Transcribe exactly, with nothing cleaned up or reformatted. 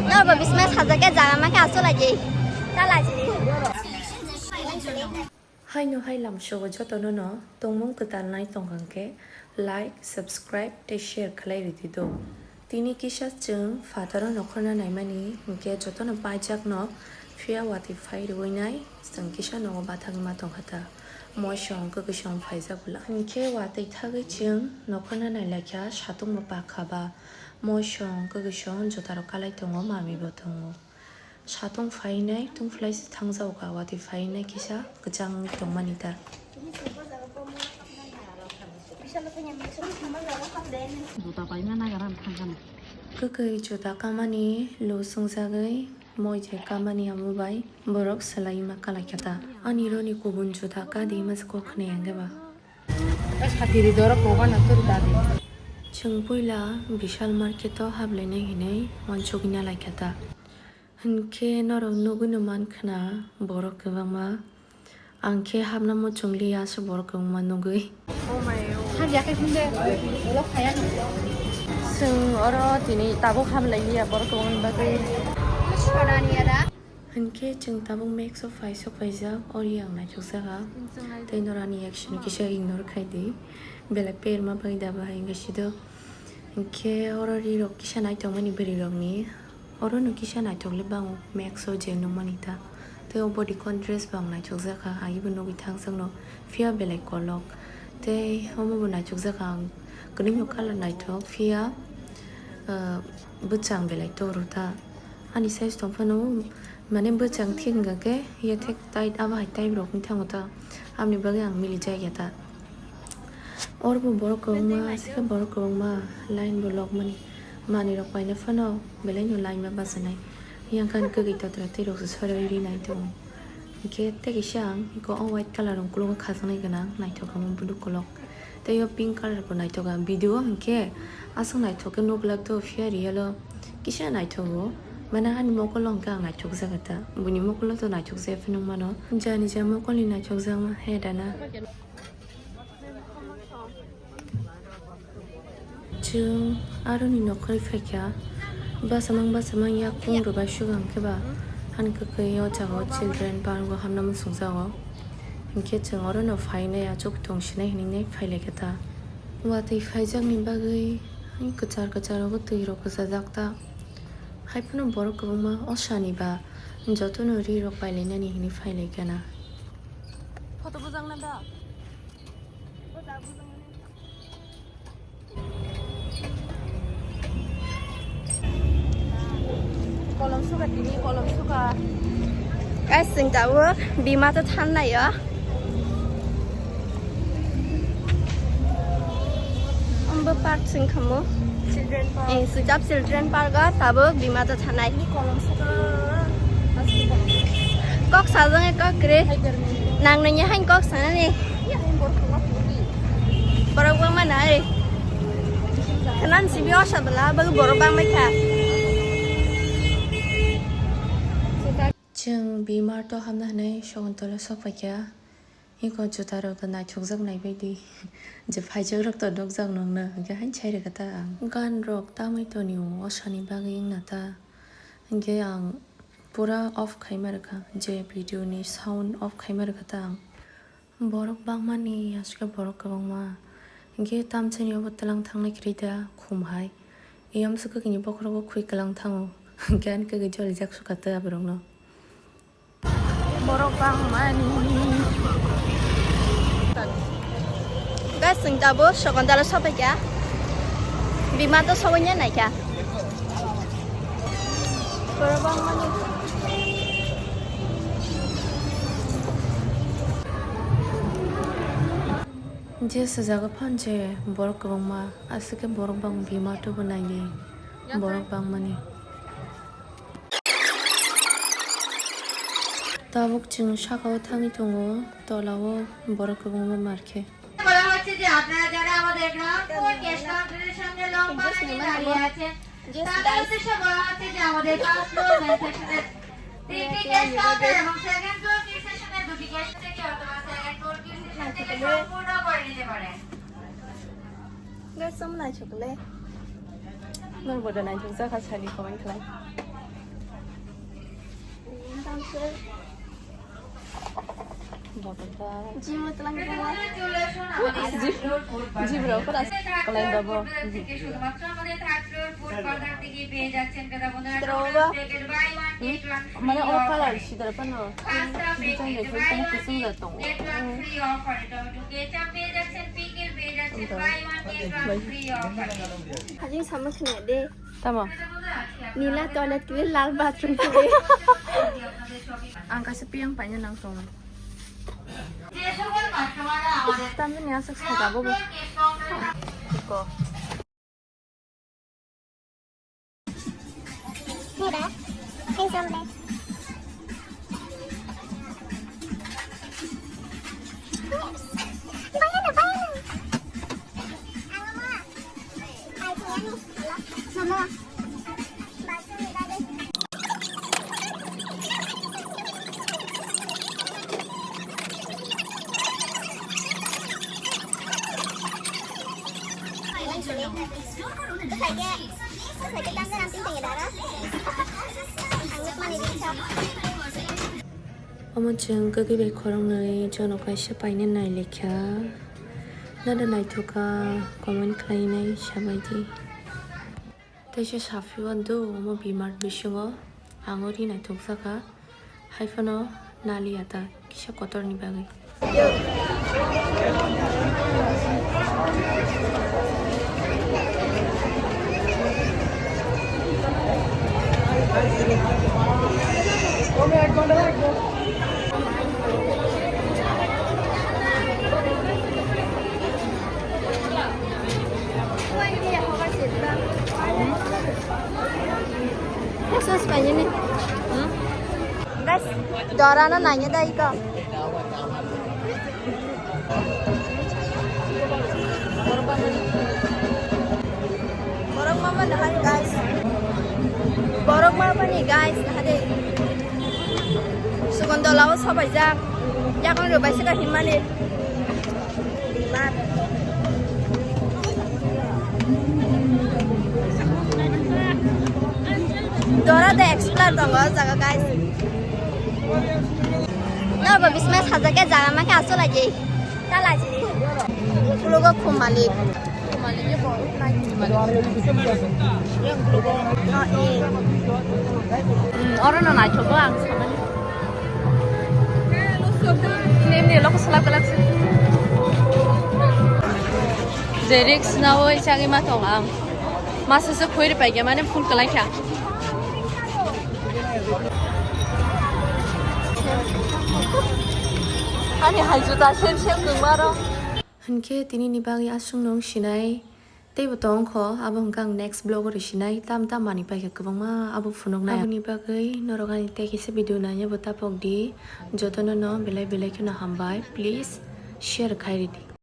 Norbo bisma sajak khe jaga ma khe aswk lai di. Ta lai di. Haino hai lamsogo jotono no tongmung kwtal nai tongkha khe like, subscribe tei share khlai ridi do. Tini kisa chwng phataro nokhorna naimani hinkhe jotono paijakno phiya watwi phai rwui nai chwng kisa nogo bathagwi ma tongkha ta. Moisong kwkwisong phaijak bwla. Hinkhe watwi thagwi chwng nokhorna nailaikha satung bo pakha ba. Moisong kwkwisong jotaro kalai tongo, mami bo tongo. Satung phainai tungphlai se thangjago ka, watwi phainai kisa kwchang tongmani ta. Juta paima nagaram thangkana. Kwkwi juta kamani lu swngjagwi moi je kamani amo bai borok swlai ma kalaikha ta. Ani roni kubun juta kadi mas kok khne angeba. Satiri doro koba na turu dadi. Chwng puila Vishal market o hablainai hinwi uansugwi nalaikha ta. Hinkhe norok nugwino mankhwna borok kwbangma. Ang khe hapna muchungliya aswk borok kwbangma nugwi. Chwng oro tini tabuk hablaiya borok kwbangma bagwi. Hinkhe chwng tabuk Max o phai sok phaijak, ori ang naithokjak ang. Tei norok ani action kisa ignore khai di. Belai perma bagwi da bahai wngkha sido. Hinkhe oro ri rok kisa naithokmani bwrwi rokni. Oro no kisa naithok le bango, Max o je nukmani ta. Tei o bodycon dress bo ang naithokjak kha, agi bo nugwi thangjakno phiya belai kolok. Tei omo bo naithokjak ang, kwrwngno colour naithok phiya, ah, bwchang belai toro ta. Ani size tong phano, mane bwchang thik wngkha khe, ya thik tight abo hai type rok wng thango ta. Aboni bagwi ang mili jak ya ta. Oro bo borok kwbangma, aswk khe borok kwbangma line bo lokmani. Manwi rok paina phano belai no line ma bachanai. Yang khan kwgwi totra twi rok se sori rinai tongo. Hinkhe tei kisa ang eko o white colour rok ukulok o khajaknai gwnang, naithok khe omo blue kolok. Tei o pink colour bo naithok ang video o hinkhe aswk naithok khe nuglak to phiya real o kisa naithogo. Mane ani mokol o hinkhe ang naithok jaga ta, buini mokol o to naithok jaya phano mano. Jani ja mokol ni naithok jakma he dana. Chwng aroni nokhorwi phaikha, bwsamang bwsamang yak kung rwbai sugang khe ba, hani kwkhwi o jaga o children park o hamna muchungjago. Hinkhe chwng orono phainai achuk tong sinai hinwi phailaikha ta. Watwi phaijakni bagwi kwchar kwchar o twi rok kwchajak ta. Haiphano borok kwbangma o sani ba jotono ri rok pailainani hinwi phailaikha na. Photo bujang na da? Kolom suka tini, kolom suka. Guys, chwng tabuk bima to thangnai o. Ambo park chwng khamu. Children park. Eh, Sujab Children Park o tabuk bima to thanai. Ni kolom suka. Kok sajang e kok kre. Hai germi. Nang nanya hain kok sana ni. Iya, hain bor kok kre. Borok bangma nai. Khanan sibi o sabla, bagi borok bangma kha. Chwng bima to hamna hinai Shakuntala sok phaikha. Eko juta rok to naithokjak naibai di. Je phaijak rok to nukjak nokno, hinkhe hain sai rwkha ta ang. Gan rok tamwi toni o, osani bagwi wngna ta. Hinkhe ang pura off khaima rwkha, je video ni sound off khaima rwkha ta ang. Borok bangmani, aswk borok kwbangma. Hinkhe tamsani obo twlang thangnai kwrwi da, khum hai. Eyamswk kwkwi ni bokhorogo khwi kwlang thango. Hinkhe ani kwkwi jolijak sukha ta aborokno. Borok bangmani. Guys, chwng tabuk Shakuntala sophaikha. Bima to sobonya naikha. Borok bangmani. Je swijak phan je borok kwbangma, aswk khe borok bang bima to bo naidi. Borok bangmani. Tabuk chwng saka o thangwi tongo, tola o borok kwbangma mar khe. বলা হচ্ছে যে আপনারা যারা আমাদের ground floor cash কাউন্টারের সামনে লম্বা লাইনে দাঁড়িয়ে আছেন, তাদের উদ্দেশ্যে বলা হচ্ছে যে আমাদের ফার্স্ট ফ্লোর ম্যানুফ্যাকচারার তিনটি ক্যাশ কাউন্টার এবং সেকেন্ড ফ্লোর কিউ সেকশনের দুটি ক্যাশ থেকে অথবা সেকেন্ড ফ্লোর কিউ সেকশন থেকে সম্পূর্ণ করে নিতে পারেন। Guys, someone I chocolate. Sor bodo naithok jakha sani comment khlai. Bodo da. Jimo tlang tongma. Jib-, jibrao kora khlai dabo. Sitro ba. Hmm? Mane o colour sidar pano. Design rok khe kusung da tongo. Hajing sama khna de. Tamo? Nila toilet kiri lal bathroom kiri. Ang kaisa piyang paina nang tongo. Tamni aswk saka bobo. Ko. Mira, handsome de. Bayana, bayana. Mama. Omo chwng kwgwi bai khoroknwi jono kaisa paina nai lekha. Nada naithok kha, comment khlainai sabaidi. Teisa saphio do omo bimar bisingo ang o ri naithok jakha. Haiphano naliya ta kisa kotorni bagwi. Sus painini. Hmm? Guys, dorano nanya da iko. Borok mama nahari guys. Borok mama ni guys nahari. Sugon dola o sabai jak. Yakon rwbai sika himani. Dora de explore tongo o jaga guys. No bo bisma sajake jaga ma khe aso lagi. Ta lagi. Ulo go khum malik. Khum malik ye bo nai khum malik. Oh, eh. Hmm, oro no naithogo ang samani. Nini loko salak galak se. Je risk na oi chagi ma tong ang. Masa se khui pai ge mane full kalai kha. Ani hai juta sem sem nung maro. Hinkhe tini ni bagwi aswk nung sinai. Teibo tongkho, abo hwnkhe ang next vlog o rwsinai, tam tam manwi paikha kwbangma abo phunuknai. Aboni bagwi norok ani tei kisa video nainai bo tapok di, jotono no belai belai kheno hambai, please share khai ridi.